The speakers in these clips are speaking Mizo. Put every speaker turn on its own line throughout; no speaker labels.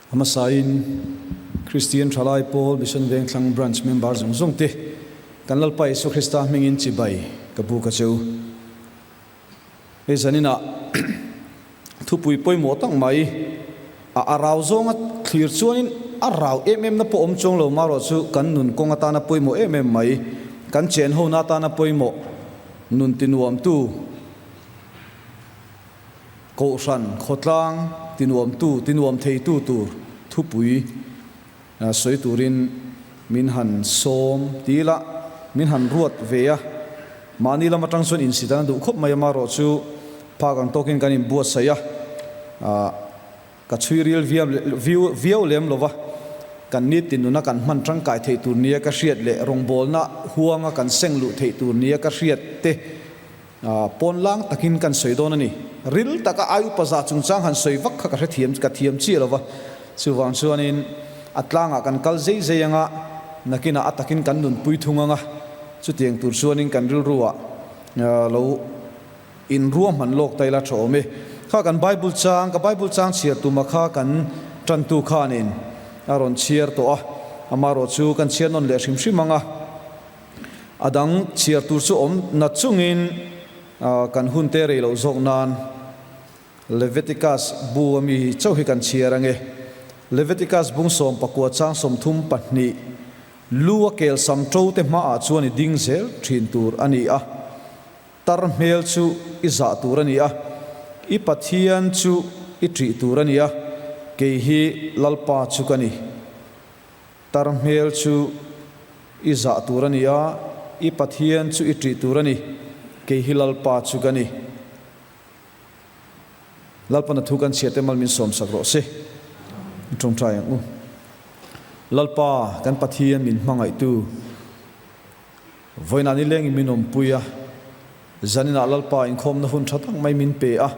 A hmasain Kristian Thalai Pawl Mission Vengthlang Branch member zawng zawng te kan Lalpa Isua Krista hmingin chibai ka buk a che u. Hei zaninah thupui pawimawh tak mai a a rau zawnga thlir chuanin a rau em em na pawh awm chuang lo marawh chu kan nun kawng atana pawimawh em em mai, kan chen hona atana pawimawh nun tinuamtu, Kohhran khawtlang tinuamtu, tinuam theitu tur thupui sawi turin min han sawm ti ila, min han ruat ve a. Mahni lam atang chuan insit an duh khawp mai a, marawh chu phak ang tawkin kan inbuatsaih a, ka chhui ril viau lem lo va, kan nitin nuna kan hman tangkai theih tur nia ka hriat leh rawngbawlna huanga kan seng luh theih tur nia ka hriat te Pawn lang takin kan sawi dawn a ni. Ril taka ai upa zah chungchang han sawi vak kha ka hrethiam, ka thiam chiah lo va. Chuvang chuanin a tlangah kan kal zei zei anga, nakinah a takin kan nunpui thung anga, chutiang tur chuanin kan rilruah lo inruahman lawk ta ila tha awm e. Kha kan Bible chang, ka Bible chang chhiar tuma kha kan tantu khanin a rawn chhiar tawh a, amaherawh chu kan chhiar nawn leh hrim hrim anga. A dang chhiar tur chu awm nat chungin kan hun te rei loh zawk nan Leviticus bu a mi chauh hi kan chhiar ange. Leviticus bung 14 chang 32 Lu a kel sam to te hmaah chuan i ding zel thin tur a ni a, tar hmel chu i zah tur a ni a, i Pathian chu i ṭih tur a ni a, kei hi Lalpa chu ka ni. Tar hmel chu i zah tur a ni a, i Pathian chu i ṭih tur a ni, kei hi Lalpa chu ka ni. Lalpana thu kan chhiat emal min sawmsak rawh se. I ṭawngṭai ang u. Lalpa, kan Pathian min hmangaihtu, vawiinah nilengin min awmpui a, zaninah Lalpa inkhawmna hun ṭha tak mai min pe a,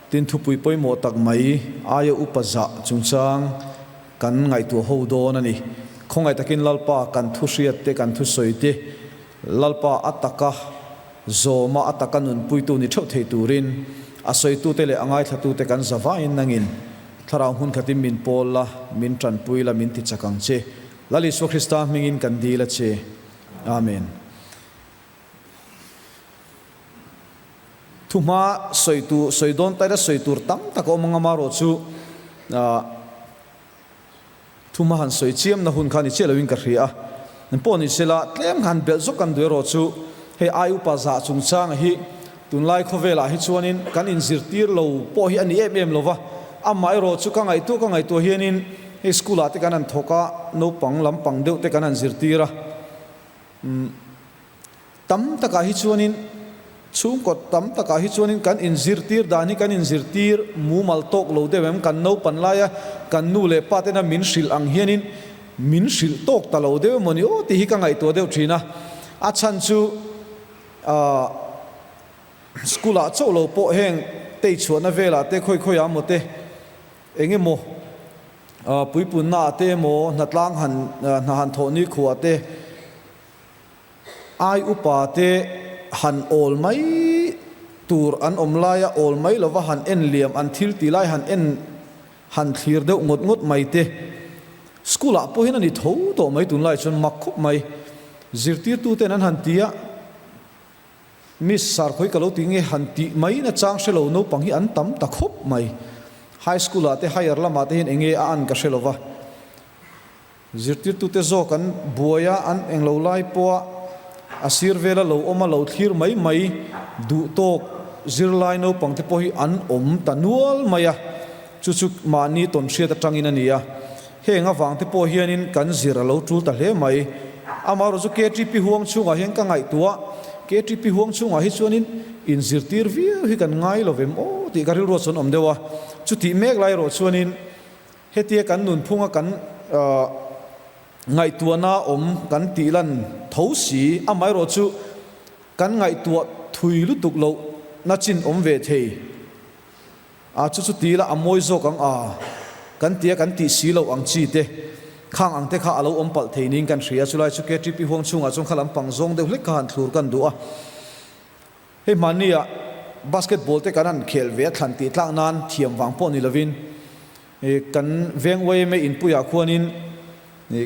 tin thupui pawimawh tak mai aia upa zah chungchang Kan ngaihtuah ho dawn a ni. Khawngaih takin Lalpa kan thu hriat te, kan thu sawi te, Lalpa a taka zawma a taka nunpuitu ni theuh thei turin a sawitute leh a ngaithlatute kan za vaiin nangin Thlarau hmun khatin min pawl la, min tanpui la, min ti chak ang che. Lal Isua Krista hmingin kan dil a che. Amen. Thuhma sawi tur, sawi dawn taila sawi tur tam tak a awm ang amarawh chu thuhma han sawi chiamna hun kha ni chiah loin ka hria a. Engpawh ni sela tlem han belh zawk kan duh erawh chu hei ai upa zah chungchanga hi tunlai khawvelah hi chuanin kan inzirtir lo pawh hi a ni em em lova, amaherawh chu ka ngaihtuah ka ngaihtuah hianin hei school ah te kan han thawk a, naupang lampang deuh te kan han zirtir a. Tam takah hi chuanin, chhungkaw tam takah hi chuanin kan inzirtir dan hi kan inzirtir mumal tawk lo deuh em? Kan naupan laia kan nu leh pa tena min hrilh ang hianin min hrilh tawk ta lo deuh emaw ni aw tih hi ka ngaihtuah deuh thin a. A chhan chu ahh school ah chauh lo pawh heng tei chhuahna velah te khawi khawi ah emaw te eng emaw ahh puipunna ah te emaw hnatlang han hna han thawh ni khuah te, Ai upa te han awl mai tur an awm laia awl mai lova han en liam an thil ti lai han en han thlir deuh ngawt ngawt mai te school ah pawhin a ni tho tawh mai tunlai chuan mak khawp mai zirtirtu ten an han ti a Miss Sarkhawi ka lo ti nge han tih mai na chang hre lo naupang hi an tam ta khawp mai high school ah te higher lamah te hian enge a an ka hre lova. Zirtirtute zawk an buai a, an englo lai pawha a sir vela lo awm a, lo thlir mai mai duh tawk zirlai naupangte pawh hi an awm ta nual mai a, chu chu mahni tawn hriat atangin a ni a. Heng avangte pawh hianin kan zir a lo tul ta hle mai. Amaherawh chu KTP huang chhungah hian ka ngaihtuah, KTP huang chhungah hi chuanin inzirtir viau hi kan ngai lo vem aw tih ka rilruah chuan awm deuh a, chutih mek lai erawh chuanin Hetia kan nunphunga kan ngaihtuahna awm kan tih lan tho si, amaherawh chu kan ngaihtuah thui lutuk loh na chin awm ve thei. A chu chu ti ila a mawi zawk ang a, kan tia kan tih si loh ang chi te, khang ang te kha a lo awm palh thei niin kan hria. Chulai chu KTP huang chhungah chuan kha lampang zawng deuh hlek kha han thlur kan duh a. Hei hmannia basketball te kan han khel ve a thlan tih tlak nan thiam vang pawh ni lovin Kan veng yma inpuiah khuanin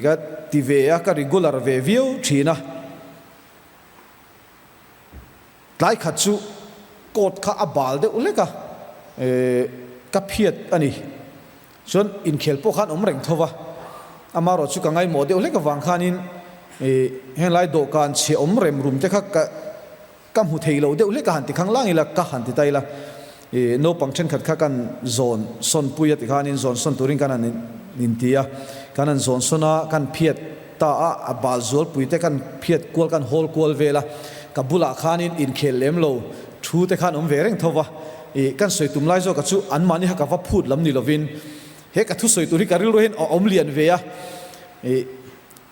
ka ti ve a, ka regular ve viau thin a. Tlai khat chu coat kha a bal deuh hlek a, ka phiat a ni. Chuan inkhel pawh khan awm reng tho va, amaherawh chu ka ngaimawh deuh hlek avang khanin henglai dawhkan chhe awm rem rum te kha ka Ka hmu thei lo deuh hlek a han ti khang lang ila, ka han ti ta ila, i naupang thenkhat kha kan zawn sawn pui a ti khanin zawn sawn turin kan han inti a, kan han zawn sawn a, kan phiat ta a, a bal zualpui te kan phiat kual kan hawl kual vel a, ka bulah khanin inkhel lem lo thu te khan awm ve reng tho va, i kan sawi tum lai zawka chu anmahni kha ka va phut lam ni lovin he ka thusawi tur hi ka rilru hian a awm lian ve a, i.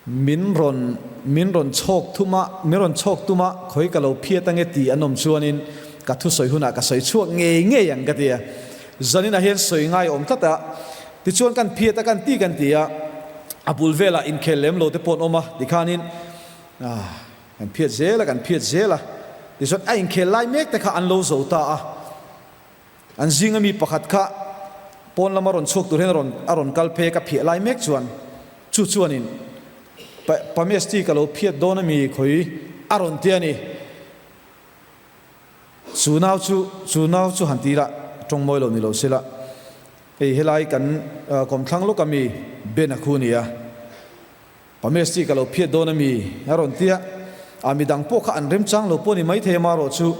Min rawn min rawn chhawk thum a, min rawn chhawk tum a, khawi ka lo phiat ange tih an awm chuanin ka thusawi hunah ka sawi chhuak ngei ngei ang ka ti a. Zaninah hian sawi ngai awm tlat a, tichuan kan phiat a kan ti kan ti a, a bul velah inkhel lem lo te pawh an awm a, tikhanin ah kan phiat zel a kan phiat zel a, tichuan a inkhel lai mek te kha an lo zo ta a. An zinga mi pakhat kha pawn lama rawn chhuak tur hian a rawn a rawn kal phei a, ka phiah lai mek chuan chu chuanin Pa Pamesti ka lo phiat dawn a mi khawi a rawn ti a ni. Chu nau chu chu nau chu han ti ila tawng mawi lo ni lo se la, hei helai kan kawmthlang lawk a mi Ben a khu nia. Pamesti ka lo phiat dawn a mi? A rawn ti a, a midang pawh kha an remchang lo pawh ni maithei a marawh chu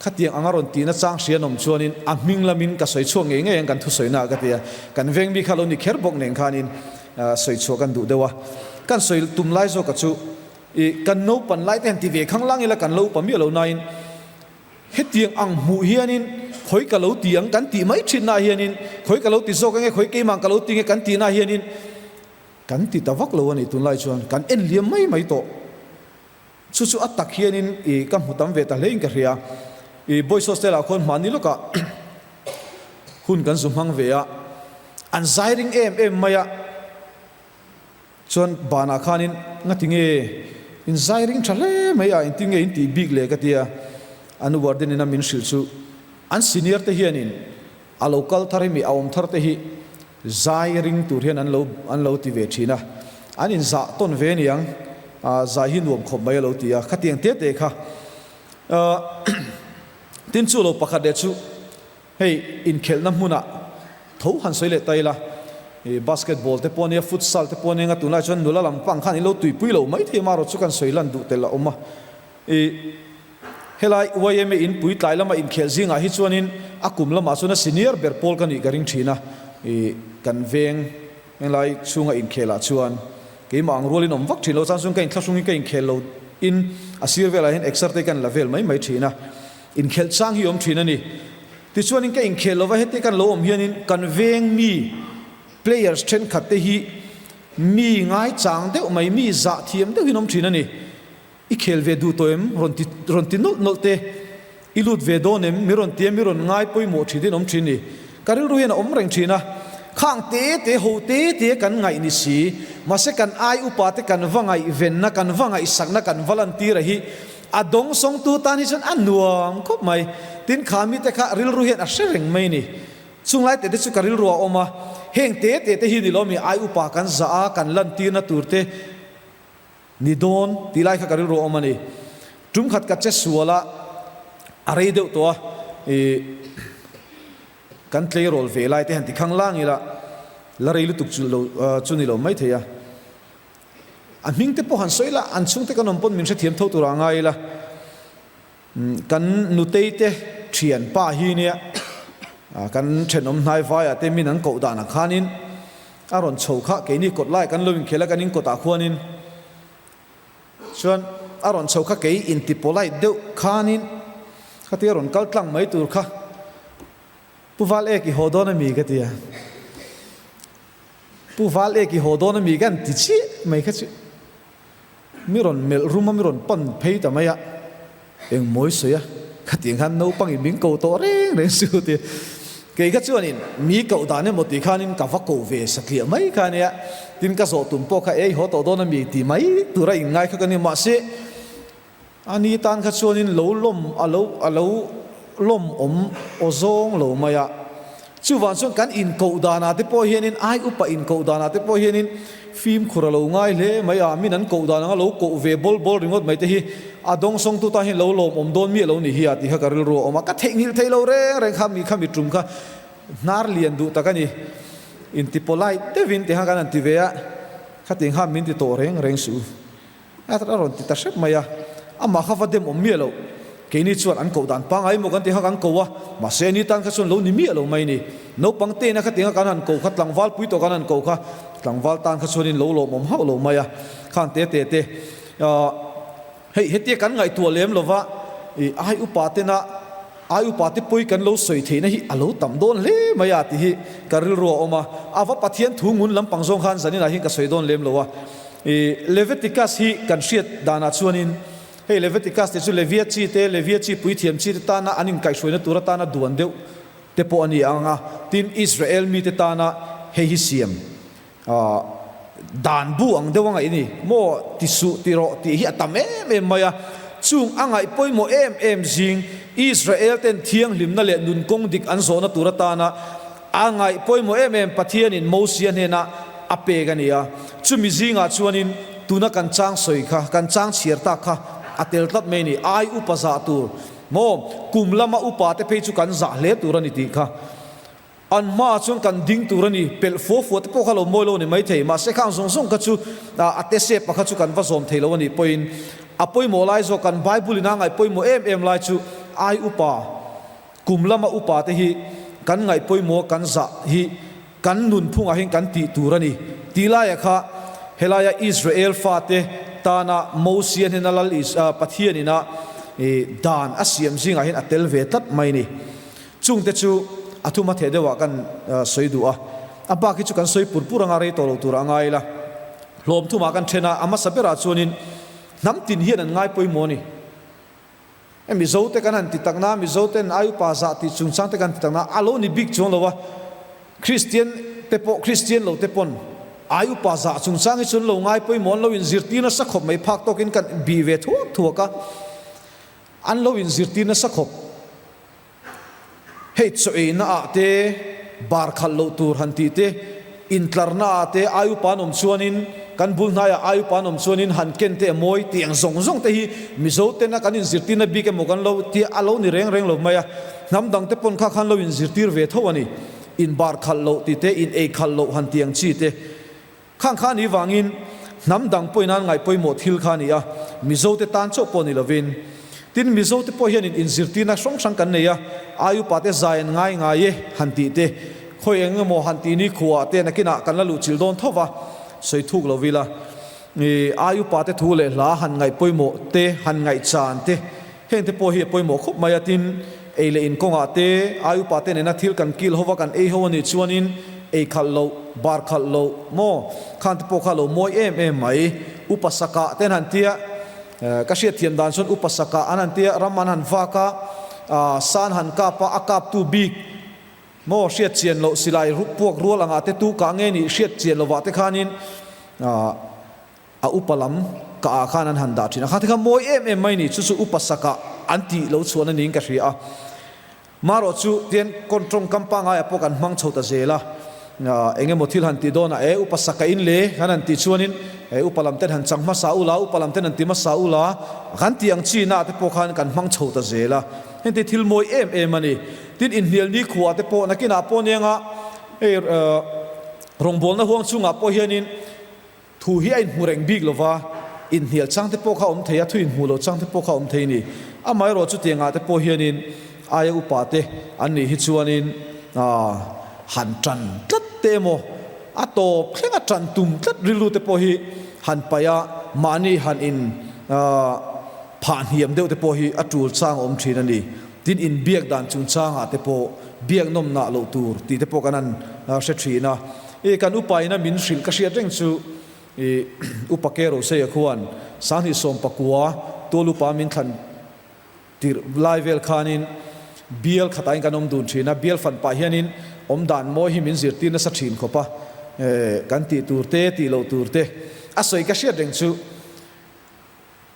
khatiang anga rawn tihna chang hria an awm chuanin a hming lamin ka sawi chhuak ngei ngei ang kan thusawi na ka ti a, kan veng mi kha lo ni kher bawk nen khanin sawi chhuah kan duh deuh a, kan sawi tum lai zawka chu i kan naupan lai te han ti ve khang lang ila kan lo upa miah lo nain hetiang ang hmuh hianin khawi ka lo ti ang kan tih mai thinna hianin khawi ka lo ti zawk ange khawi keimah ka lo ti nge kan tihna hianin Kan ti ta vak lo a ni tunlai chuan kan en liam mai mai tawh. Chu chu a tak hianin i ka hmu tam ve ta hlein ka hria. I Boys Hostel ah khuan hmahni lawkah hun kan zu hmang ve a, an zai ring em em mai a, chuan banah khanin ngati nge in zai ring tha hle mai a, engtin nge in tih bik le ka tia, an warden in a min hrilh chu an senior te hianin A lo kal thar hi mi a awm thar te hi zai ring tur hian an lo an lo ti ve thin a, an in zah tawn ve aniang, zai hi nuam khawp mai a lo ti a, khatiang te te kha tin chu lo pakhat leh chu hei inkhelhna hmunah tho han sawi leh ta ila, basketball te pawh ania futsal te pawh ania tunlai chuan nula lam pang khan in lo tuipui lo mai thei marawh chu kan sawi lan duh tel a awm a, ih. Helai yma in puitlai lama inkhelh zingah hi chuanin a kum lamah chuan a senior ber pawl ka nih ka ring thin a, ih kan veng helai chhunga inkhelah chuan keimah ang rualin awm vak thin lo, chuan chuan ka inthlahrungin ka inkhel lo in a sir velah hian exer te kan la vel mai mai thin a, inkhelh chang hi awm thin a ni. Tichuanin ka inkhel lova heti kan lo awm hianin kan veng mi players thenkhat te hi mi ngaichang deuh mai, mi zah thiam deuhin awm thin a ni. I khel ve duh tawh em? Rawn ti rawn ti nawlh nawlh te. I lut ve dawn em? Mi rawn ti a, mi rawn ngai pawimawh thin in awm thin ni. Ka rilru hian a awm reng thin a. Khang te te, ho te te kan ngaih ni si. Mahse kan ai upa te kan va ngaihvenna, kan va ngaihsakna, kan va lantir a hi a dawng sawngtu tan hi chuan a nuam khawp mai. Tin kha mite kha rilru hian a hre reng mai ni. Chunglai te te chu ka rilru a awm a. Heng te te te hi ni lo mi ai upa kan zah a, kan lantirna tur te. Ni dawn tih lai kha ka rilru a awm a ni. Tum khat ka che sual a, a rei deuh tawh a, ih kan tleirawl ve lai te han ti khang lang ila, la rei lutuk chu lo chu ni lo mai thei a. A hming te pawh han sawi la, an chhungte kan awm pawn min hrethiam tho tur a ngai ila. Kan nutei te thian pa hi nia, kan thenawm hnai vaiah te min an koh danah khanin a rawn chho kha keini kawt lai kan lo inkhel a kan in kawtah khuanin chuan a rawn chho kha kei inti polite deuh khanin khatia rawn kal tlang mai tur kha Pu Val ek i haw dawn a mi ka ti a, Pu Val ek i haw dawn a mi ka han ti chiah mai kha chu. Mi rawn melh rum a, mi rawn pan phei ta mai a, eng mawi sawi a, khatiang khan naupangin min ko tawh reng reng su ti. Kei kha chuanin mi koh dan emaw tih khanin ka va ko ve satliah mai kha ania, tin ka zawh tum pawh kha ei haw tawh dawn a mi ti mai tura inngai kha ka ni. Mahse, a ni tan kha chuanin lo lawm a lo a lo lawm awm aw zawng lo mai a. Chuvang chuan kan inkoh danah te pawh hianin, ai upa inkoh danah te pawh hianin fimkhur a lo ngai hle mai a, min an koh dan anga lo koh ve bawl bawl ringawt mai te hi a dawngsawngtu tan hian lo lawmawm dawn miah lo ni hi a tih kha ka rilru a awm a, ka theihnghilh theih lo reng reng kha mi kha mi tum kha hnar lian duh tak a ni. Inti polite deuhin ti khan kan han ti ve a, khatiang khan min ti tawh reng reng suh. A rawn ti ta hrep mai a, amah kha va dem awm miah loh. Keini chuan an koh dan pangngai emaw kan ti kha kan ko a, mahse ani tan kha chuan lo ni miah lo mai ni. Naupang tena khatinga kan han ko kha, tlangval pui tawh kan han ko kha, tlangval tan kha chuanin lo lawmawm hauh lo mai a. Khang te te te, hei hetia kan ngaihtuah lem lova, i ai upa tena ai upa te pawi kan lo sawi theihna hi a lo tam dawn hle mai a tih hi ka rilru a awm a. A va Pathian thu ngun lampang zawng khan zaninah hian ka sawi dawn lem lo a. I Leviticus hi kan hriat danah chuanin hei Leviticus te chu Levia chi te, Levia chi puithiam chi te tana an inkaihhruaina tur atana duan deuh te pawh a ni ang a, tin Israel mite tana hei hi siam dan bu ang deuh a ngaih a ni maw, ti suh ti rawh tih hi a tam em em mai a, chung a ngaih pawimawh em em zing Israel ten thianghlimna leh nun kawng dik an zawhna tur atana A ngaih pawimawh em em Pathianin Mosia hnenah a pek a ni a, chumi zingah chuanin tuna kan chang sawi kha, kan chang chhiar tak kha a tel tlat mai a ni. Ai upa zah tur maw? Kum lama upa te phei chu kan zah hle tur a ni tih kha. An hmaah chuan kan ding tur a ni. Pelh fua fua te pawh kha lo mawi lo a ni maithei. Mahse khang zawng zawng kha chu a te sep a kha chu kan va zawm thei lo a nih pawhin a pawimawh lai zawk kan Bible-in a ngaih pawimawh em em lai chu ai upa Kum lama upa te hi kan ngaih pawimawh kan zah hi kan nunphungah hian kan tih tur a ni. Tih laiah kha helaia Israel fate tana Mosia hnena Lal Pathianina dan a siam zingah hian a tel ve tlat mai a ni. Chungte chu a thuma theh deuhah kan sawi duh a, a bak hi chu kan sawi pur pur anga rei tawh lo turah a ngai ila. Hlawm thumah kan then a, a hmasa berah chuanin hnam tin hian an ngai pawimawh a ni. E Mizo te kan han ti tak na, Mizo ten ai upa zah tih chungchang te kan ti tak na, a lo ni bik chuang lo a, Kristian te pawh Kristian lo te pawn ai upa zah chungchang hi chu an lo ngai pawimawh, an lo inzirtir nasa khawp mai phak tawkin kan bih ve thuak thuak a, an lo inzirtir nasa khawp. Hei chaw eina ah te bar khalh loh tur han tih te, intlarna ah te ai upa an awm chuanin kan bul hnaiah ai upa an awm chuanin han ken te a mawi tih ang zawng zawng te hi Mizo tena kan inzirtirna bik emaw kan lo tia a lo ni reng reng lo mai a, hnam dang te pawn kha khan lo inzirtir ve tho a ni. In bar khalh loh tih te, in ei khalh loh han tih ang chi te. Khang kha anih vangin hnam dang pawhin an ngaih pawimawh thil kha a ni a, Mizote tan chauh pawh ni lovin. Tin, Mizote pawh hianin inzirtirna hrang hrang kan nei a, ai upate zai an ngai ngai e han tih te, khawi eng emaw han tih ni khuaah te nakinah kan la luhchilh dawn tho va, sawi thuk lo ila. Ai upate thu leh hla han ngaih pawimawh te, han ngaihchan te, hengte pawh hi a pawimawh khawp mai a, tin, Ei leh in kawngah te, ai upa te nena thil kan kil hova kan ei ho a nih chuanin ei khalh loh, bar khalh loh maw khan te pawh kha a lo mawi em em mai. Upa sakah te an han tia, ka hriatthiam dan chuan upa sakah an han tia, ram an han vak a, sa an han kap a, a kaptu bik maw hriat chian loh silai puak rual angah te tu kah nge nih hriat chian lovah te khanin A upa lam ka ah khan an han dah thin a, kha te kha mawi em em mai ni, chu chu upa sakah an tih lo chhuan a niin ka hria a. Marawh chu tian kawn tawngkam pangaia pawh kan hmang chho ta zel a, eng emaw thil han tih dawnah e upa sakah in le kan han tih chuanin e upa lam ten han chang hmasa ula, upa lam ten han ti hmasa ula kan tih ang chi na te pawh khan kan hmang chho ta zel a, heng te thil mawi em em a ni. Tin inhnial ni khuah te pawh nakinah pawh anianga hei rawngbawlna huang chungah pawh hianin, Thu hi a inhmu reng bik lova, inhnial chang te pawh kha a awm thei a, thu inhmuh loh chang te pawh kha a awm thei a ni. Amaherawh chutiangah te pawh hianin aia upa te an nih hi chuanin han tan tlat te emaw, a tawp thlenga tan tum tlat rilru te pawh hi han paih a, mahni han in phah hniam deuh te pawh hi a tul chang a awm thin a ni. Tin, inbiak dan chungchangah te pawh biak nawmnah loh tur tih te pawh kan han hre thin a. I kan upa ina min hrilh ka hriat reng chu i upa ke Roseia khuan Sanghnih 19 tual upa min thlan tirh lai vel khanin bial khatah in kan awm dun thin a, bial fan pah hianin awm dan mawi hi min zirtir nasa thin khawp a, kan tih tur te tih loh tur te a sawi ka hriat reng chu.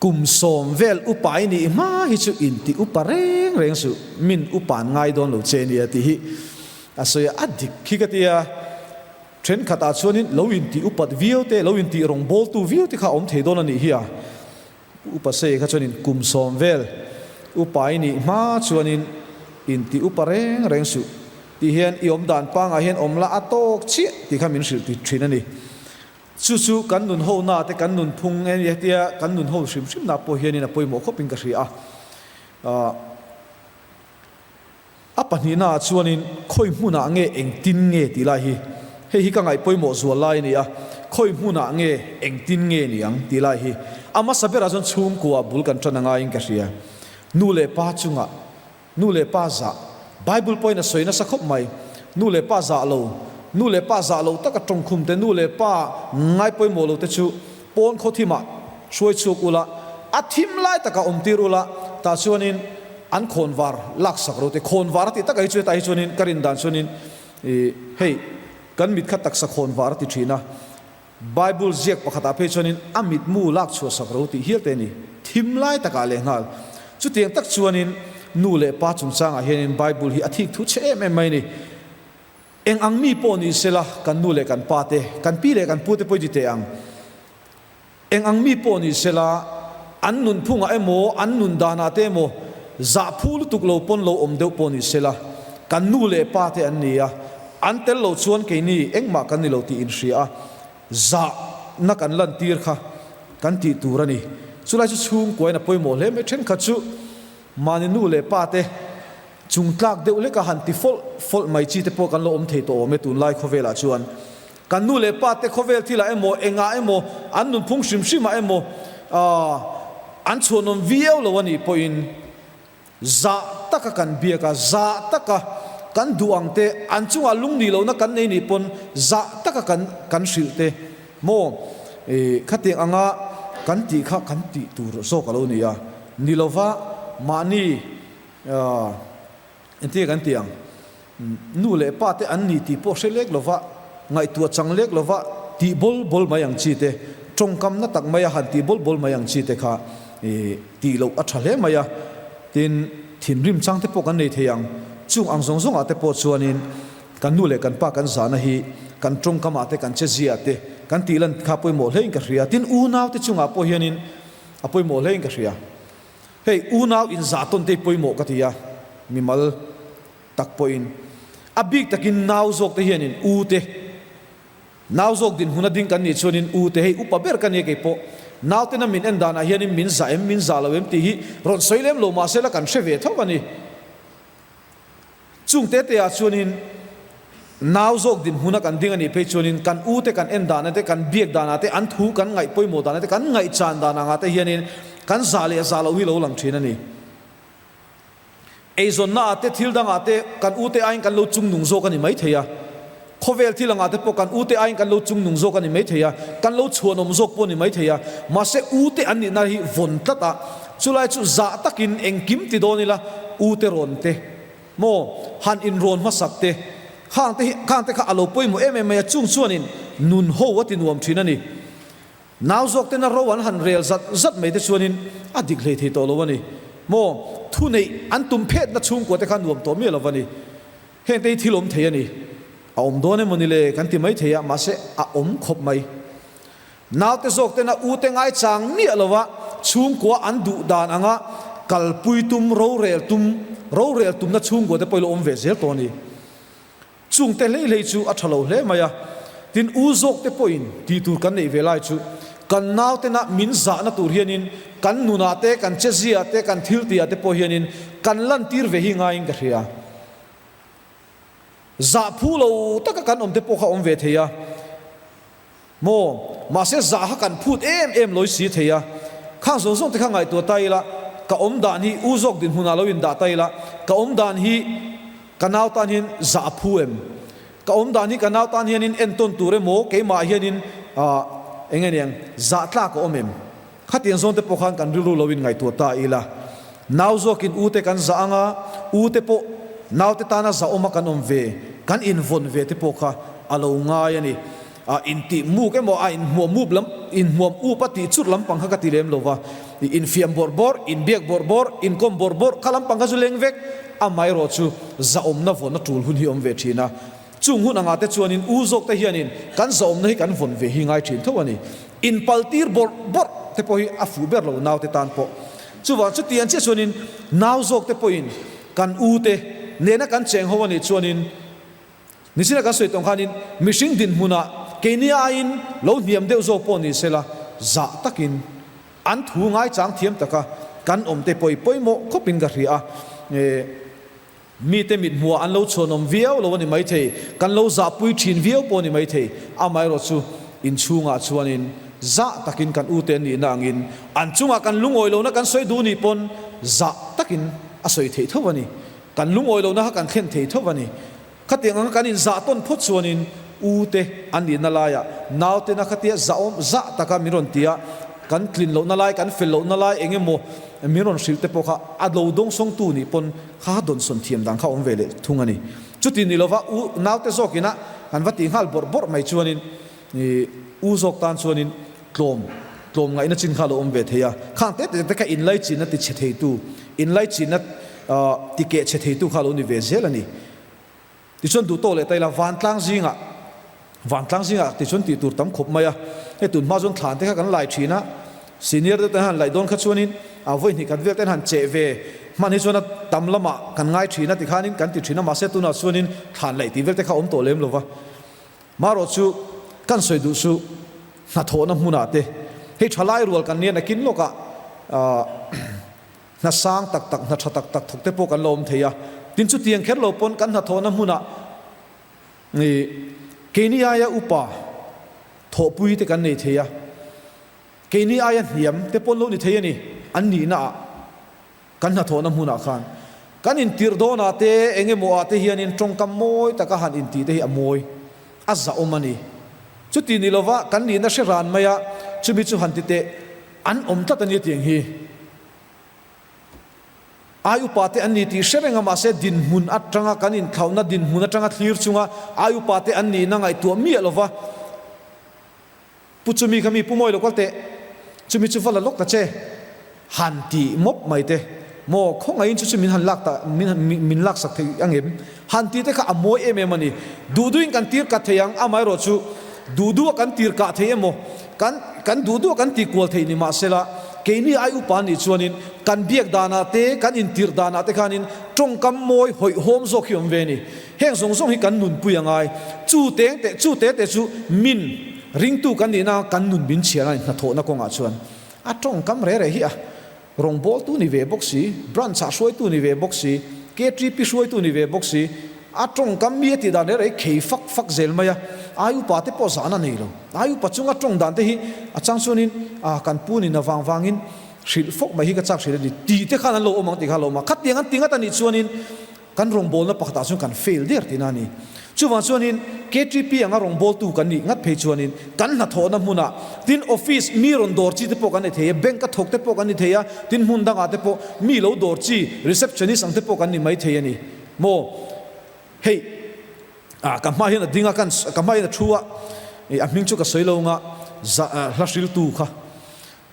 Kum sawm vel upa i nih hma hi chu inti upa reng reng suh, min upa an ngai dawn lo che nia tih hi. A sawi a, a dik khi ka ti a. Thenkhatah chuanin lo intih upat viau te, lo intih rawngbawltu viau te kha a awm thei dawn a nih hi a. Upa Sei kha chuanin kum sawm vel upa i nih hma chuanin intih upa reng reng suh tih hian i awm dan pangah hian awm la a tawk chiah tih kha min hrilh ti thin a ni. Chu chu kan nun ho na te kan nun phung e hetia kan nun ho hrim hrim na pawh hianin a pawimawh khawpin ka hria a. A pahnihnaah chuanin khawi hmunah nge engtin nge tih lai hi, hei hi ka ngaih pawimawh zual lai a ni a, khawi hmunah nge engtin nge ni ang tih lai hi a hmasa berah chuan chhungkua bul kan tan a ngaiin ka hria. Nu leh pa chungah, nu leh pa zah, Bible pawhin a sawi nasa khawp mai, nu leh pa zah lo, nu leh pa zah lo taka tawngkhum te, nu leh pa ngai pawimawh lo te chu pawn khaw thimah hruai chhuak ula, a thim lai takah awm tir ula, tah chuanin An khawnvar laksak ro te, khawnvar a tih takah hi chu hetah hi chuanin ka rin dan chuanin ih hei kan mit kha taksa khawnvar a ti thin a, Bible ziak pakhatah phei chuanin a mitmu lak chhuahsak ro tih hial te a ni, thim lai takah leh nghal. Chutiang tak chuanin nu leh pa chungchangah hianin Bible hi a thik thu chhe em em mai a ni. Eng ang mi pawh ni sela kan nu leh kan pa te, kan pi leh kan pu te pawh i ti teh ang. Eng ang mi pawh ni sela, an nunphungah emaw, an nun danah te emaw, zah phu lutuk lo pawn lo awm deuh pawh ni sela, kan nu leh pa te an ni a, an tel lo chuan keini engmah kan ni lo tih inhria a, zahna kan lantir kha kan tih tur a ni. Chulai chu chhungkuain a pawimawh hle mai. Thenkhat chu mahni nu leh pa te chung tlak deuh hleka han ti fawlh fawlh mai chi te pawh kan lo awm thei tawh awm e tunlai khawvelah chuan. Kan nu leh pa te khawvel thilah emaw, engah emaw, an nunphung hrim hrimah emaw an chhuanawm viau lo a nih pawhin zah taka kan biak a, zah taka kan duh ang te, an chungah lungnih lohna kan nei nih pawn zah taka kan kan hrilh te maw khatiang anga kan tih kha kan tih tur zawk a lo ni a, ni lova mahni Entir kan ti ang, nu leh pa te an ni tih pawh hre lek lova, ngaihtuah chang lek lova tih bawl bawl mai ang chi te, tawngkam na tak maia han tih bawl bawl mai ang chi te kha tih loh a tha hle mai a, tin thinrim chang te pawh kan nei thei ang. Chung ang zawng zawngah te pawh chuanin kan nu leh kan pa kan zahna hi kan tawngkamah te kan chezia te kan tih lan kha pawimawh hlein ka hria. Tin unau te chungah pawh hianin a pawimawh hlein ka hria. Hei unau inzah tawn te hi pawimawh ka ti a, mimal tak pawhin. A bik takin nau zawk te hianin u te, nau zawk dinhmun a ding kan nih chuanin u te hei upa ber ka nia kei pawh. Nautena min en danah hianin min zah em, min zah lo em tih hi rawn sawi lem lo mahse la kan hre ve tho a ni. Chung te te ah chuanin nau zawk dinhmuna kan ding a nih phei chuanin kan u te kan en dana te, kan biak dana te, an thu kan ngaih pawimawh dana te, kan ngaihchan dan anga te hianin kan zah leh zah loh hi lo lang thin a ni. Eizawnna ah te, thil dangah te kan u te aiin kan lo chungnung zawk a ni maithei a. Khawvel thil angah te pawh kan u te aiin kan lo chungnung zawk a ni maithei a, kan lo chhuanawm zawk pawh a ni maithei a. Mahse u te an nihna hi vawn tlat a, chulai chu zah takin engkim ti dawn ila u te rawn te maw han inrawn hmasak te khang te hi khang te kha a lo pawimawh em em mai a, chung chuanin nun ho a ti nuam thin a ni. Nau zawk tena ro an han rel zat zat mai te chuanin a dik hlei thei tawh lo a ni maw, thuneih an tum phetna chhungkua te kha nuam tawh miah lo va ni. Heng te hi thil awm thei a ni. A awm dawn emaw ni le kan ti mai thei a, mahse a awm khawp mai. Naute zawk tena u te ngaichang miah lova chhungkua an duh dan anga kalpui tum, rorel tum, rorel tumna chhungkua te pawh ilo awm ve zel tawh a ni. Chung te hlei hlei chu a tha lo hle mai a, tin u zawk te pawhin tih tur kan neih ve lai chu kan nautena min zahna tur hianin kan nunah te, kan chezia te, kan thiltihah te pawh hianin kan lantir ve hi ngaiin ka hria. Zah phu lo taka kan awm te pawh kha awm ve thei a maw? Mahse zah kha kan phut em em lawi si thei a. Khang zawng zawng te kha ngaihtuah ta ila, ka awm dan hi u zawk dinhmunah lo indah ta ila, ka awm dan hi ka nau tan hian zah a phu em? Ka awm dan hi ka nau tan hianin entawn tur emaw keimah hianin eng nge niang zah tlak a awm em? Khatiang zawn te pawh khan kan rilru lo in ngaihtuah ta ila, nau zawkin u te kan zah anga, u te pawh nau te tana zahawma kan awm ve, kan invawn ve te pawh kha a lo ngai a ni. A intih muk emaw a inhmuah mup lam inhmuam up a tih churh lampang kha ka ti lem lo va, infiam bawrh bawrh, inbiak bawrh bawrh, inkawm bawrh bawrh kha lampang kha chu leng vek, amaherawh chu zahawmna vawn a tul hun hi awm ve thin a. Chung hun angah te chuanin u zawk te hianin kan zahawmna hi kan vawn ve hi ngai thin tho a ni. Inpaltir bawrh bawrh te pawh hi a fuh ber lo naute tan pawh. Chuvang chutiang chiah chuanin nau zawk te pawhin kan u te nena kan cheng ho a nih chuanin nichina kan sawi tawng khanin mihring dinhmunah keini aiin lo hniam deuh zawk pawh ni sela zah takin an thu ngaichang thiam taka kan awm te pawh i pawimawh khawpin ka hria a. Mite mithmuah an lo chhuanawm viau lo a ni maithei, kan lo zahpui thin viau pawh a ni maithei. Amaherawhchu, inchhungah chuanin zah takin kan ute an nihna angin an chungah kan lungawi lohna kan sawi duh nih pawn zah takin a sawi theih tho a ni. Kan lungawi lohna kha kan thlen thei tho a ni. Khatiang anga kan inzah tawn phawt chuanin ute an nihna laiah nautena khatia zahawm zah taka min rawn ti a, kan tlin lohna lai, kan fel lohna lai eng emaw min rawn hrilh te pawh kha a lo dawngsawngtu nih pawn kha dawnsawn thiam dan kha awm ve leh thung a ni. Chuti ni lova u naute zawkina han va tih nghal bawrh bawrh mai chuanin ih u zawk tan chuanin tlawm tlawm ngaihna chin kha a lo awm ve thei a. Khang te te te kha inlaichinna ti chhe theitu, inlaichinna ti keh chhe theitu kha a lo ni ve zel a ni. Tichuan duh tawk leh ta ila vantlang zingah vantlang zingah tichuan tih tur tam khawp mai a. Hei tun hma chuan thlan te kha kan lai thin a, senior deuh ten han laih dawn kha chuanin a vawi hnih khat vel ten han cheh ve hman hi chuan a tam lamah kan ngai thin a tikhanin kan ti thin a, mahse tunah chuanin thlan laih tih vel te kha a awm tawh lem lo va. Marawh chu kan sawi duh chu hnathawhna hmunah te hei thalai rual kan nia nakin lawkah ahh Hna sang tak tak, hna tha tak tak thawk te pawh kan lo awm thei a. Tin, chutiang kher lo pawn kan hnathawhna hmunah ih keini aia upa thawhpui te kan nei thei a, keini aia hniam te pawn lo ni thei a ni, an nihna ah kan hnathawhna hmunah khan. Kan intirh dawnah te eng emaw ah te hianin tawngkam mawi taka han intih te hi a mawi, a zahawm a ni. Chuti ni lova kan nihna hre ran mai a, chumi chu han ti teh an awm tlat a nia tiang hi. Ai upa te an ni tih hre reng a, mahse dinhmun atanga kan inthlauhna dinhmun atanga thlir chunga ai upa te an nihna ngaihtuah miah lova, Pu chumi kha mi pu mawi lo kal teh, chumi chu va la lawk ta che, han tih mawp mai te, maw khawngaihin chu chu min han lak ta min min laksak thei ang em? Han tih te kha a mawi em em a ni. Duh duhin kan tir kat thei ang, amaherawh chu duh duha kan tir kah thei emaw, kan kan duh duha kan tih kual thei ni mahsela, keini ai upa nih chuanin kan biak danah te, kan intirh danah te khanin tawngkam mawi hawihhawm zawk hi awm ve a ni. Heng zawng zawng hi kan nunpui a ngai. Chu teng teh chu te te chu min ringtu kan nihna kan nun min chhiar a ni hnathawhna kawngah chuan a tawngkam re re hi a Rawngbawltu ni ve bawk si, branch ah hruaitu ni ve bawk si, KTP hruaitu ni ve bawk si, a tawngkam mi a tih dan reng reng khei fak fak zel mai a, ai upa te pawh zahna nei lo. Ai upa chunga tawng dan te hi a chang chuanin ah kan pu nin avang vangin hrilh fawk mai hi ka chak hrilh a ni tih te khan an lo awm ang tih kha a lo awm a. Khatiang an ti ngat a nih chuanin Kan rawngbawlna pakhatah chuan kan fail der tihna a ni. Chuvang chuanin KTP anga rawngbawltu kan nih ngat phei chuanin kan hnathawhna hmunah tin office mi rawn dawr chi te pawh kan ni thei a, bank a thawk te pawh kan ni thei a, tin hmun dangah te pawh mi lo dawr chi receptionist ang te pawh kan ni mai thei a ni maw? Hei ah ka hma hian a ding a, kan ka hma hian a thu a, ih a hming chu ka sawi lo anga za hla hriltu kha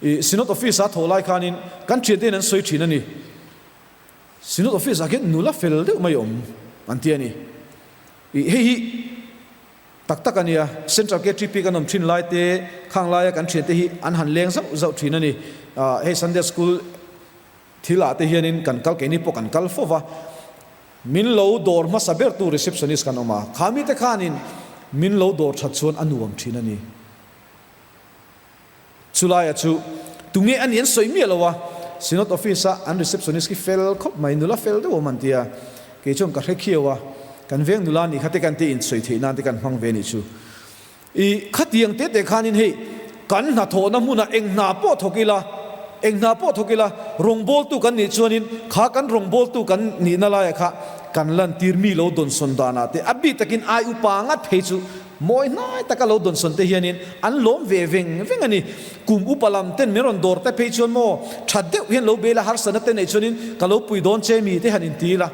ih Synod office a thawh lai khanin kan thiante hian an sawi thin a ni. Synod office ah khian nula fel deuh mai awm an ti a ni. Ih hei hi tak tak a nia, Central KTP kan awm thin lai te, khang laia kan thiante hi an han leng zauh zauh thin a ni. Ah hei Sunday school thil ah te hianin kan kal keini pawh kan kal fo va, min lo dawr hmasa bertu receptionist kan awm a, kha mite khanin min lo dawr that chuan a nuam thin a ni. Chulaia chu tunge a ni an sawi miah lo a, Synod office a an receptionist khi fel khawp mai, nula fel deuh awm an ti a, kei chuan ka hre khiau a, kan veng nula nih kha te kan te insawi theih nan te kan hmang ve nih chu. I khatiang te te khanin hei kan hnathawhna hmunah eng hna pawh thawk ila, eng hna pawh thawk ila, rawngbawltu kan nih chuanin kha kan rawngbawltu kan nihna laiah kha kan lantir mi lo dawnsawn danah te a bik takin ai upa ngat phei chu Mawi hnai taka lo dawnsawn te hianin an lawm ve veng veng a ni. Kum upa lam ten min rawn dawr te phei chuan maw tha deuh hian lo bel a, harsatna te neih chuanin ka lo pui dawn che mi te han inti ila.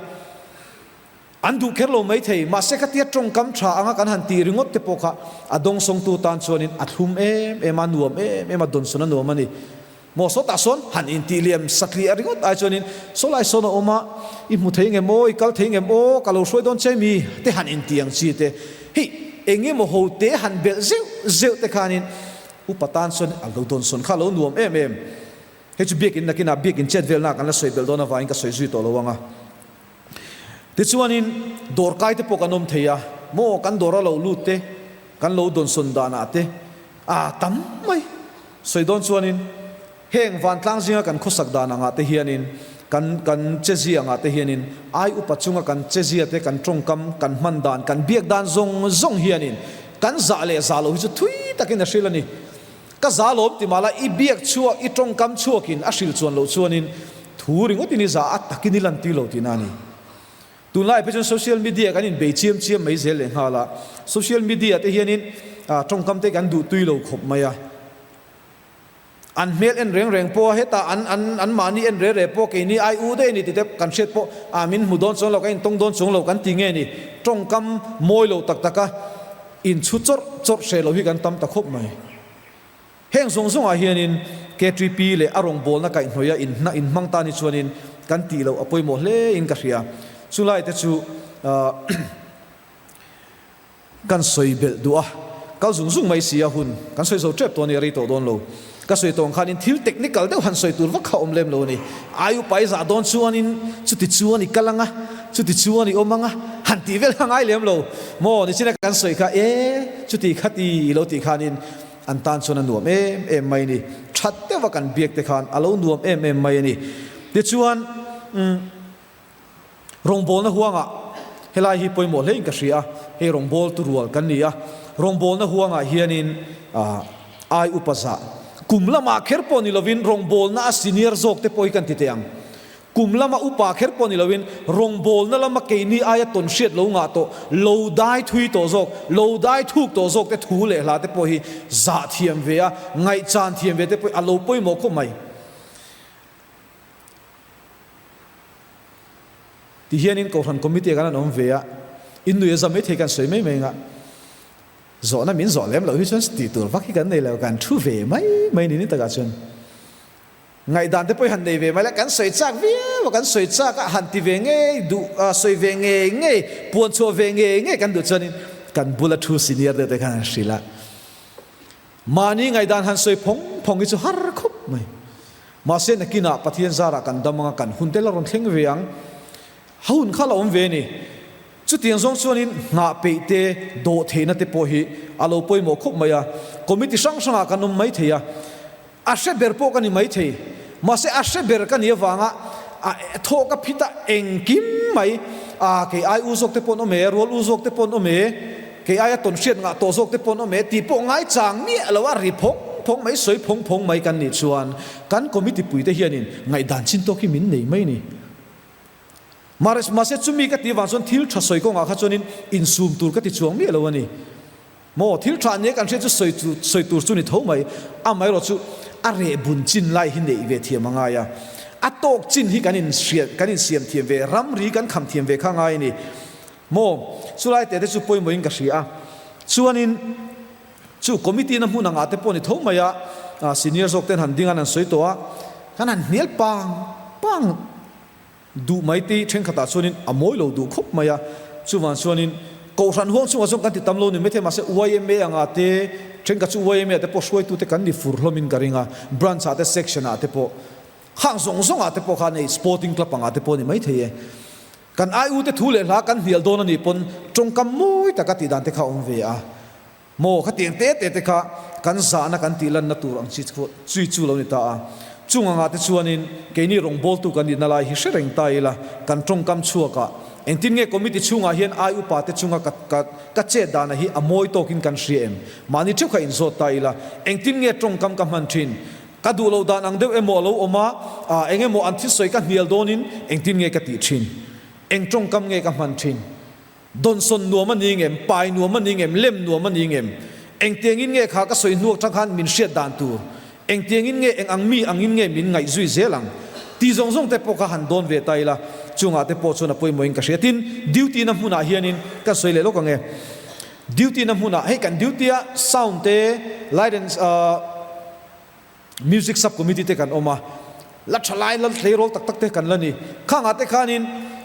An duh kher lo maithei, mahse khatia tawngkam tha anga kan han tih ringawt te pawh kha a dawngsawngtu tan chuanin a thlum em em a, nuam em em a, dawnsawn a nuam a ni. Maw sawtah sawn han intih liam satliah ringawt ai chuanin saw lai sawn a awm a, i hmu thei ngem aw, i kal thei ngem aw, ka lo hruai dawn che mi te han intih ang chi te hi eng emaw ho te han belh zeuh zeuh te khanin upa tan chuan a lo dawnsawn kha a lo nuam em em. Hei chu biakin nakinah biakin chet velna kan la sawi belh dawn avangin ka sawi zui tawh lo ang a. Tichuanin dawr kai te pawh kan awm thei a, maw kan dawr a lo lut te, kan lo dawnsawn danah te a tam mai. Sawi dawn chuanin heng vantlang zinga kan khawsak dan angah te hianin kan kan chezia angah te hianin ai upa chunga kan chezia te, kan tawngkam, kan hman dan, kan biak dan zawng zawng hianin kan zah leh zah loh hi chu thui takin a hril a ni. Ka za lawm ti mahla i biak chhuak, i tawngkam chhuakin a hrilh chuan loh chuanin thu ringawtin i za a takin i lantir lo tihna a ni. Tunlai phei chuan social media kan inbei chiam chiam mai zel leh nghal a, social media te hianin tawngkam te kan duh tui lo khawp mai a. An hmel en reng reng pawh a hetah an an an mahni en re re pawh keini ai u daih a ni tite kan hriat pawh a min hmu dawn chuang lo, kan intawng dawn chuang lo kan ti nge ni. Tawngkam mawi lo tak taka Inchhu chawrh chawrh hreh lo hi kan tam ta khawp mai. Heng zawng zawngah hianin KTP leh a rawngbawlna kaihhnawih a inhna inhmang ta ni chuanin kan tih loh a pawimawh hle in ka hria. Chulai te chu kan sawi belh duh a, kal zung zung mai si a hun kan sawi zo tep tawh a ni, a rei tawh dawn lo. Ka sawi tawh ang khanin thil technical deuh han sawi tur vak kha a awm lem lo a ni. Ai upa i zah dawn chuanin chuti chuan i kal ang a, chuti chuan i awm ang a, han tih vel kha ngai lem lo. Maw nichina kan sawi kha e, chuti kha ti i lo tih khanin an tan chuan a nuam em em mai a ni. That deuha kan biak te khan a lo nuam em em mai a ni. Tichuan umm. Rawngbawlna huangah helai hi pawimawh hlein ka hria a, hei rawngbawltu rual kan ni a, rawngbawlna huangah hianin ai upa zah kum lamah kher pawh ni lovin rawngbawlna a senior zawk te pawh hi kan ti teh ang. Kum lama upa kher pawh ni lovin rawngbawlna lama keini aia tawn hriat lo ngah tawh, lo dai thui tawh zawk, lo dai thuk tawh zawk te thu leh hla te pawh hi zah thiam ve a, ngaihchan thiam ve te pawh hi a lo pawimawh khawp mai. Ti hianin Kohhran Committee ah kan han awm ve a, in nui a za maithei kan sawi mai mai anga, zawhna min zawh lem loh hi chuan tih tur vak hi kan nei lo, kan thu ve mai mai ni ni takah chuan ngaihdan te pawh hi han nei ve mai la, kan sawi chak viau a, kan sawi chak a, han ti ve ngei duh, sawi ve ngei ngei, puan chhuah ve ngei ngei kan duh chuanin kan bula thu senior deuh te khan han hrilh a. Mahni ngaihdan han sawi phawng phawng hi chu har khawp mai. Mahse nakinah Pathian zarah kan dam anga kan hun te la rawn thleng ve ang. Ha hun kha la awm ve a ni. Chutiang zawng chuanin nghah peih te, dawh theihna te pawh hi a lo pawimawh khawp mai a. Committee hrang hrangah kan awm mai thei a. A hre ber pawh ka ni mai thei. Mahse a hre ber ka nih avanga a thawh ka phit a engkim mai. A kei ai u zawk te pawh an awm e, rual u zawk te pawh an awm e, kei aia tawn hriat ngah tawh zawk te pawh an awm e tih pawh ngaichang miah lo a ri phawng phawng mai, sawi phawng phawng mai kan nih chuan kan committee puite hianin ngaihdan chin tawk hi min nei mai a ni. Mahse chumi ka tih avang chuan thil tha sawi kawngah kha chuanin insum tur ka ti chuang miah lo a ni. Maw, thil tha nia kan hriat chu sawi tur sawi tur chu ni tho mai. Amaherawh chu a reh bun chin lai hi neih ve thiam a ngai a. A tawk chin hi kan inhriat kan insiam thiam ve, ramri kan kham thiam ve kha ngai a ni. Maw, chulai teh te chu pawimawhin ka hria a. Chuanin chu committee na hmun angah te pawh ni tho mai a, senior zawk ten han ding an han sawi tawh a, kan han hnial pang pang. Duh mai te thenkhatah chuanin a mawi lo duh khawp mai a, chuvang chuanin Kohhran huang chungah chuan kan ti tam lo ni maithei mahse yma anga te thenkhat chu yma ah te pawh hruaitute kan ni fur hlawmin ka ring a, branch ah te section ah te pawh hang zawng zawng ah te pawh khan hei sporting club angah te pawh a ni maithei e. Kan ai u te thu leh hla kan hnial dawn a nih pawn tawngkam mawi taka tih dan te kha a awm ve a. Maw khatiang te te te kha kan zahna kan tih lanna tur ang chi chui chu lo ni ta a. Chung angah te chuanin keini rawngbawltu kan nihna lai hi hre reng ta ila kan tawngkam chhuakah engtin nge committee chhungah hian ai upa te chunga ka ka ka chet dana hi a mawi tawkin kan hria em? Mahni theuh kha inzawt ta ila engtin nge tawngkam ka hman thin? Ka duh loh dan ang deuh emaw a lo awm a, eng emaw an thisawi ka hnial dawnin engtin nge ka tih thin? Eng tawngkam nge ka hman thin? Dawnsawn nuam a ni ngem, pai nuam a ni ngem, lem nuam a ni ngem? Engtiangin nge kha ka sawi hnuak tang khan min hriat dan tur? Engtiangin nge eng ang mi angin nge min ngaih zui zel ang? Ti zawng zawng te pawh kha han dawn ve ta ila. Chungah te pawh chuan a pawimawhin ka hria. Tin, duty na hmunah hianin ka sawi leh lawk ang e. Duty na hmunah, hei kan duty a sound te, light and music sub committee te kan awm a, la tha lai la tleirawl tak tak te kan la ni. Khangah te khanin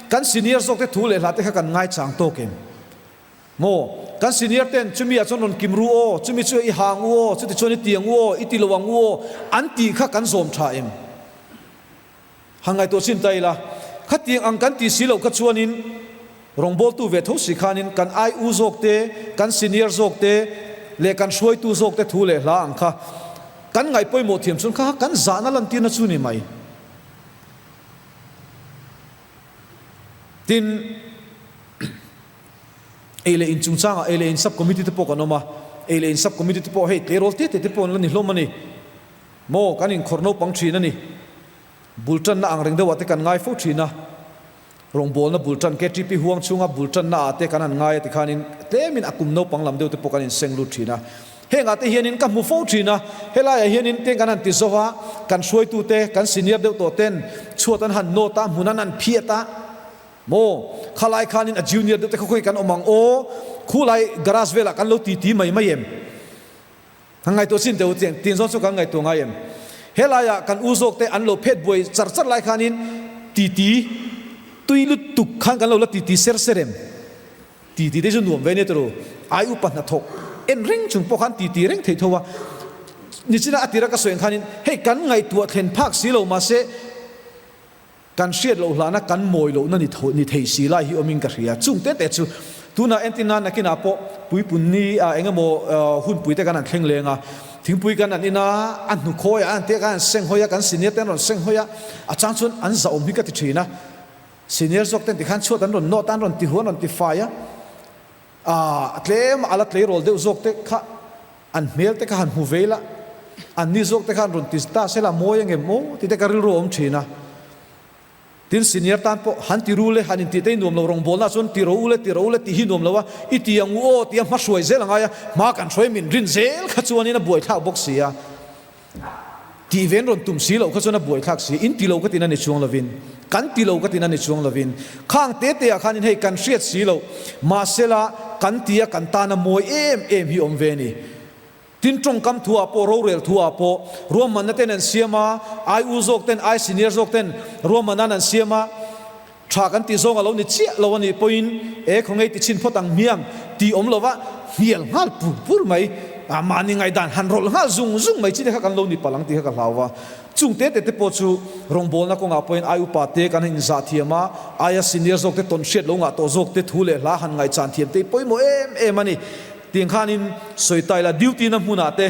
kan senior zawk te thu leh hla te kha kan ngaichang tawk em? Maw? Kan senior ten chumi ah chuan rawn kim ru aw, chumi chu i hang u aw, chuti chuan i ti ang u aw, i ti lo ang u aw an tih kha kan zawm tha em? Han ngaihtuah chin ta ila, khatiang ang kan tih si loh kha chuanin rawngbawltu ve tho si khanin kan ai u zawk te, kan senior zawk te leh kan hruaitu zawk te thu leh hla ang kha kan ngaih pawimawh thiam chuan kha kan zahna lantirna chu ni mai. Tin, ei leh in chungchangah ei leh in sub committee te pawh kan awm a, ei leh in sub committee te pawh hei tleirawl te te te pawh an la ni hlawm a ni. Maw, kan inkhawrh naupang thin a ni. Bul tanna ang reng deuhah te kan ngai fo thin a. Rawngbawlna bul tan KTP huang chhunga bul tanna ah te kan han ngai a tikhanin tlemin a kum naupang lam deuh te pawh kan inseng lut thin a. Hengah te hianin ka hmu fo thin a, helaiah hianin teng kan han ti zo a, kan hruaitute, kan senior deuh tawh ten chhuat an han nawt a, hmun an han phiat a. Maw, khalai khanin a junior deuh te khaw khawi kan awm ang aw, khulai garage velah kan lo titi mai mai em? Kan ngaihtuah chin teh u chiang, tin zawn chu kan ngaihtuah ngai em? Helaiah kan u zawk te an lo phet buai char char lai khanin titi tui lutuk khan kan lo la titi ser ser em? Titi te chu nuam ve nia tawrh u, ai upa hnathawk en reng chung pawh khan titi reng theih tho a. Nichina a tira ka sawi ang khanin hei kan ngaihtuah thlen phak si lo mahse, Kan hriat loh hlana kan mawi lohna ni tho ni thei si lai hi awmin ka hria. Chung te te chu tunah entir nan nakinah pawh puipun ni ah eng emaw hunpui te kan han thleng leng a, thingpui kan han in a, a hnukhawi ah an te kan han seng hawi a, kan senior te an rawn seng hawi a, a chang chuan an zahawm hi ka ti thin a. Senior zawk ten tikhan chhuat an rawn nawt a, an rawn ti hu, an rawn ti fai a, ah tlem a la tleirawl deuh zawk te kha an hmel te kha han hmu ve ila, an ni zawk te khan rawn ti ta sela mawi angem aw tih te ka rilru a awm thin a. Tin senior tan pawh han ti ru le, han intih te hi nuam lo, rawngbawlna chuan ti ro u le, ti ro u le tih hi nuam lo a, i ti ang u aw tia hma hruai zel a ngai a, hma kan hruai min rin zel kha chuanin a buaithlak bawk si a. Tih ven rawn tum si loh kha chuan a buaithlak si, in ti lo ka tin a ni chuang lovin, kan ti lo ka tin a ni chuang lovin, khang te te ah khanin hei kan hriat si loh, mahsela kan ti a kan tan a mawi em em hi awm ve a ni. Tin tawngkam thu ah pawh, rorel thu ah pawh, ruahmanna ten an siam a, ai u zawk ten, ai senior zawk ten ruahmanna an siam a, Tha kan tih zawng a lo ni chiah lo a nih pawhin e khawngei ti chhin phawt ang hmiang tih awm lova hnial nghal pur pur mai, mahni ngaihdan han rawlh nghal zung zung mai chi te kha kan lo ni palh ang tih kha ka hlau va. Chung te te te pawh chu rawngbawlna kawngah pawhin ai upa te kan han inzah thiam a, aia senior zawk te tawn hriat lo ngah tawh zawk te thu leh hla han ngaihchan thiam te hi pawimawh em em a ni. Tiang khanin sawi ta ila duty na hmunah te,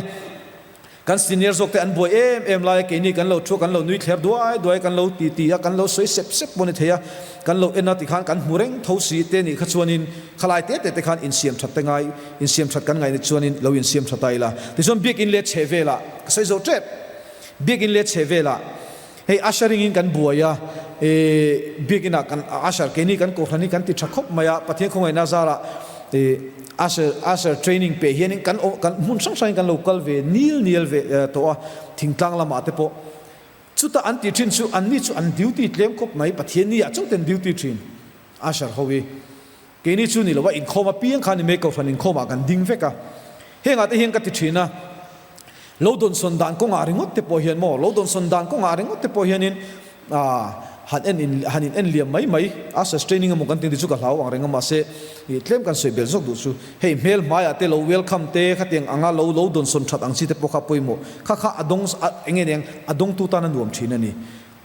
Kan senior zawk te an buai em em lai a, keini kan lo thu a, kan lo nui thler duai duai a, kan lo ti ti a, kan lo sawi sep sep pawh a ni thei a, kan lo en a tikhan kan hmu reng tho si te nih kha chuanin khalai te te te khan insiam that te ngai, insiam that kan ngaih ni chuanin lo insiam tha ta ila. Tichuan biakin leh chheh velah ka sawi zo tep, biakin leh chheh velah hei ushering in kan buai a, eh biakin ah kan usher keini kan kohhran hi kan ti tha khawp mai a, Pathian khawngaihna zarah eh Usher usher training peh hianin kan awm kan hmun hrang hrangin kan lo kal ve nil nial ve tawh a, thingtlang lamah te pawh. Chuta an tih thin chu anni chu an duty tlem khawp mai, Pathianni ah chauh te an duty thin usher ho hi. Keini chu ni lo a, inkhawm apiang khan i mai kohhran inkhawmah kan ding vek a. Hengah te hian ka ti thin a, lo dawnsawn dan kawngah ringawt te pawh hian maw, lo dawnsawn dan kawngah ringawt te pawh hianin han en in han in en liam mai mai a sustaining emaw kan tih chu ka hlau ang reng a mahse ih tlem kan sawi bel zawk duh chu hei hmel hmaiah te lo welcome te khatiang anga lo lo dawnsawn that ang chi te pawh kha pawimawh kha kha a dawng eng nge niang a dawngtu tan a nuam thin a ni.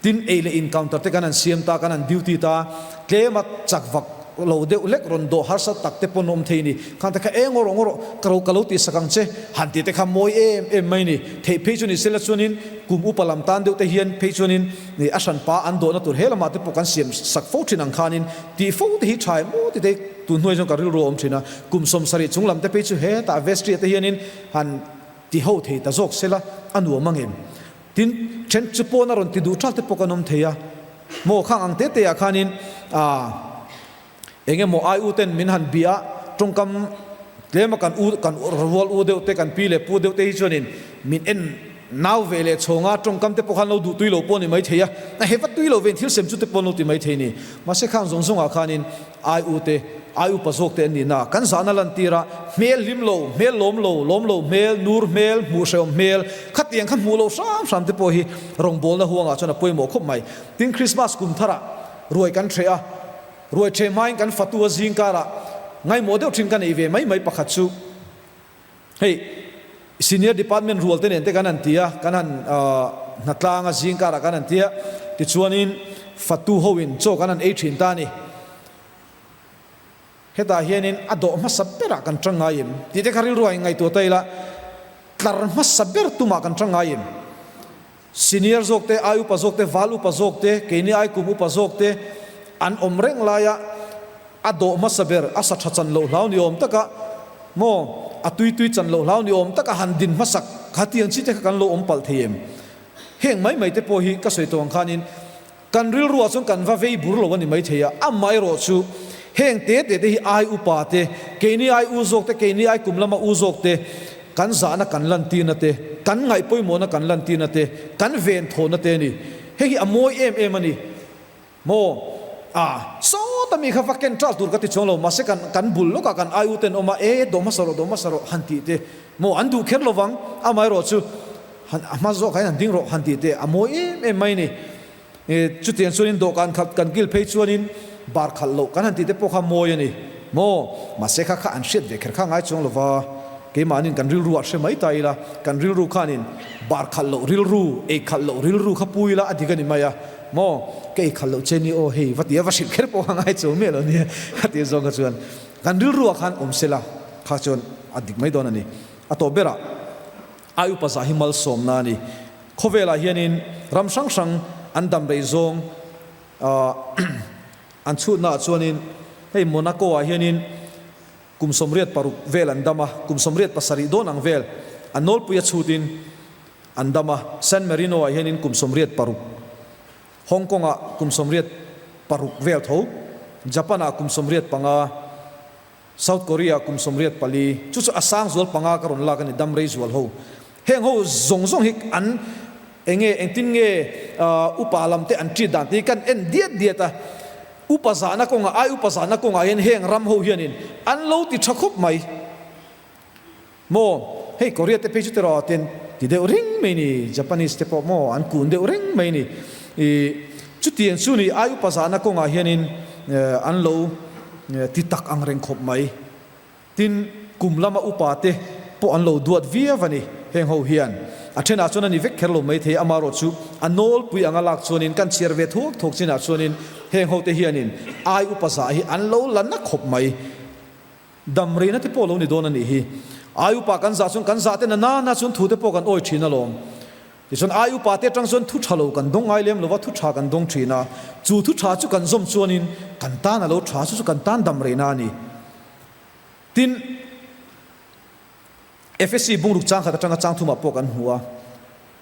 Tin, ei leh in counter te kan han siam ta, kan han duty ta, tlema chak vak lo deuh hlek rawn dawh harsa tak te pawn awm thei ni. Khan te kha e ngaw rawh ngaw rawh, ka ro ka lo tihsak ang che, han tih te kha mawi em em mai ni. Theih phei chu ni sela chuanin kum upa lam tan deuh te hian phei chuanin a hran pa an dawhna tur he lamah te pawh kan siam sak fo thin ang khanin tih fo te hi tha em aw ti te tun hnuai chuan ka rilru a awm thin a. Kum 70 chung lam te phei chu hetah vestry ah te hianin han ti ho thei ta zawk sela a nuam ang em? Tin, then chu pawn a rawn ti duh tral te pawh kan awm thei a, maw khang ang te te ah khanin ah eng emaw ai u ten min han bia a, tawngkam tlem a kan u kan rual u deuh te kan pi leh pu deuh te hi chuanin min en nau ve leh chhawnga tawngkam te pawh khan lo duh tui lo pawh a ni maithei a, a he va tui lo vein thil sem chu te pawh an lo ti maithei ni. Mahse khang zawng zawngah khanin ai u te, ai upa zawk te an ni na, kan zahna lantir a, hmel hlim lo, hmel lawm lo, lawm lo hmel, nur hmel, hmuh hrehawm hmel, khatiang kha hmuh loh hram hram te pawh hi rawngbawlna huangah chuan a pawimawh khawp mai. Tin, Krismas kum tharah ruai kan hreh a, ruai ṭheh hmain kan fatu a zing karah ngaimawh deuh ṭhin ka neih ve mai mai pakhat chu hei Senior Department rual te nen te kan han ti a, kan han hnatlang a zing karah kan han ti a, tichuanin fatu hoin chaw kan han ei ṭhin ta a ni. Hetah hianin a dawh hmasa berah kan ṭang ngai em? Tih te kha rilru ah inngaihtuah ta ila, tlar hmasa ber tumah kan ṭang ngai em? Senior zawk te, ai upa zawk te, val upa zawk te, keini ai kum upa zawk te an awm reng laia a dawh hmasa ber, a sa ṭha chan loh hlau ni awm taka maw, a tui tui chan loh hlau ni awm taka han din hmasak kha tiang chi te kha kan lo awm palh thei em? Heng mai mai te pawh hi ka sawi tawh ang khanin Kan rilruah chuan kan va vei bur lo a ni maithei a, amaherawh chu heng te te te hi ai upa te, keini ai u zawk te, keini ai kum lama u zawk te, kan zahna kan lantirna te, kan ngaihpawimawhna kan lantirna te, kan venthawhna te a ni. Hei hi a mawi em em a ni maw? A, sawta mi kha va ken ṭal tur ka ti chuang lo, mahse kan kan bul lawkah kan ai u ten awm a, e dawh hmasa rawh, dawh hmasa rawh han tih te maw an duh kher lovang, amaherawh chu Han a hma zawk ah hian han ding rawh han tih teh a mawi em em mai ni. Chutiang chuanin dawhkan khat kan kil phei chuanin bar khalh loh kan han tih te pawh kha mawi a ni maw? Mahse kha kha an hriat ve kher kha ngai chuang lova, keimahnin kan rilru ah hre mai ta ila, kan rilru khanin bar khalh loh rilru, ei khalh loh rilru kha pu ila a dik a ni mai a maw? Ka ei khalh loh che ni aw hei va ti a va hrilh kher pawh kha ngai chuang miah lo nia ka tih zawng kha chuan kan rilru ah khan awm sela kha chuan a dik mai dawn a ni. A tawp berah. Ai upa zah hi malsawmna a ni. Khawvelah hianin ram hrang hrang an dam rei zawng an chhutnaah chuanin hei Monaco-ah hianin kum 86 vel an dam a, kum 87 dawn ang vel an nawlpuia chhutin an dam a, San Marino-ah hianin kum 86, Hong Kong-ah kum 86 vel tho, Japan-ah kum 85, South Korea kum 84, chu chu a sang zual panga ka rawn lak a ni, dam rei zual ho. Heng ho zawng zawng hi an eng nge, engtin nge upa lam te an treat dan te hi kan en diat diat a. Upa zahna kawngah, ai upa zahna kawngah hian heng ram ho hianin an lo ti tha khawp mai. Maw, hei Korea te phei chu tiraw ten ti deuh reng mai ni, Japanese te pawh maw an kun deuh reng mai ni. I chutiang chu ni ai upa zahna kawngah hianin an lo ti tak ang reng khawp mai. Tin, kum lama upa te pawh an lo duat viau a ni heng ho hian. A thenah chuan a ni vek kher lo mai thei, amaherawh chu a nawlpui anga lak chuanin kan chhiar ve thuak thuak chinah chuanin heng ho te hianin ai upa zah hi an lo la na khawp mai. Dam reina te pawh lo ni dawn a nih hi. Ai upa kan zah chuan kan zah te na nana chuan thu te pawh kan awi thin alawm. Tichuan ai upa te atang chuan thu tha lo kan dawng ngai lem lova thu tha kan dawng thin a, chu thu tha chu kan zawm chuanin kan tan a lo tha, chu chu kan tan dam reina a ni. Tin, Efesi bungruk chang khat atanga chang thumah pawh kan hmu a,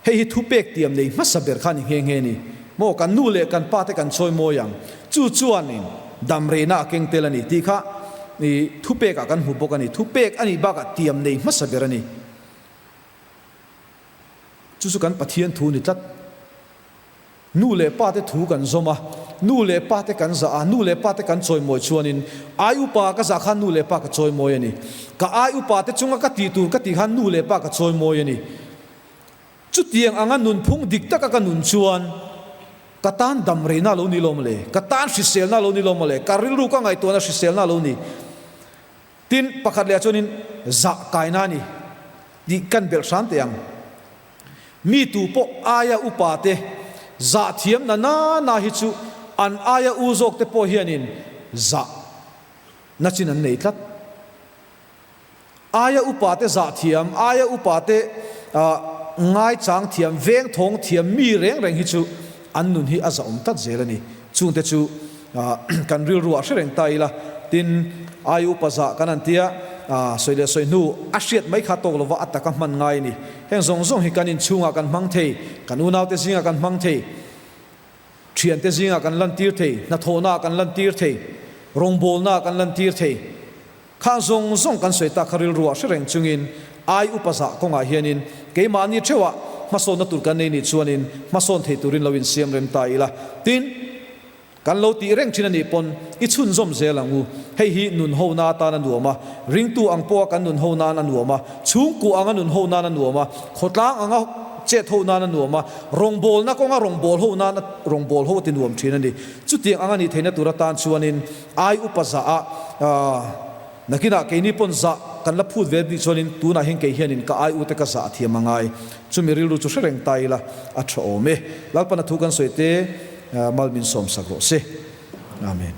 hei hi thupek tiam nei hmasa ber kha ni nghe nghe ni maw, kan nu leh kan pa te kan chawi mawi ang, chu chuanin dam reina a keng tel a ni tih kha i thupek ah kan hmu bawk a ni, thupek a nih bakah tiam nei hmasa ber a ni. Chu chu kan Pathian thu ni tlat. Nu leh pa te thu kan zawm a, nu leh pa te kan zah a, nu leh pa te kan chawimawi chuanin ai upa ka zah khan nu leh pa ka chawimawi a ni. Ka ai upa te chunga ka tih tur ka tih khan nu leh pa ka chawimawi a ni. Chutiang anga nunphung dik taka ka nun chuan ka tan damreina a lo ni lo maw le, ka tan hriselna a lo ni lo maw le, ka rilru ka ngaihtuahna hriselna a lo ni. Tin, pakhat leh ah chuanin zah kaina a ni tih kan belh hram teh ang. Mi tu pawh aia upa te zah thiam na na na hi chu an aia u zawk te pawh hianin zah na chin an nei tlat. Aia upa te zah thiam, aia upa te ngaichang thiam, veng thawng thiam mi reng reng hi chu an nun hi a zahawm tlat zel a ni. Chungte chu kan rilru ah hre reng ta ila, tin ai upa zah kan han tia, sawi leh sawi hnu a hriat mai kha tawk lova a taka hman ngai a ni. Heng zawng zawng hi kan inchhungah kan hmang thei, kan unaute zingah kan hmang thei, thiante zingah kan lantir thei, hnathawhnaah kan lantir thei, rawngbawlnaah kan lantir thei. Khang zawng zawng kan sawi tak kha rilru ah hre reng chungin ai upa zah kawngah hianin keimahni theuhah hmasawnna tur kan nei nih chuanin hmasawn thei turin lo insiam rem ta ila. Tin, kan lo tih reng thin a nih pawn i chhunzawm zel ang u. Hei hi nun ho na atan a nuam a, ringtu ang pawha kan nun ho nan a nuam a, chhungkuah anga nun ho nan a nuam a, khawtlang anga chet ho nan a nuam a, rawngbawlna kawnga rawngbâwl ho nan a rawngbâwl ho a ti nuam thin a ni. Chutiang anga nih theihna tur atan chuanin ai upa zah a, Nakinah keini pawn zah kan la phut ve tih chuanin tunah hian kei hianin ka ai ute ka zah a thiam a ngai. Chumi rilru chu hre reng ta ila a tha awm e. Lalpana thu kan sawi te mal min sawmsak rawh se. Amen.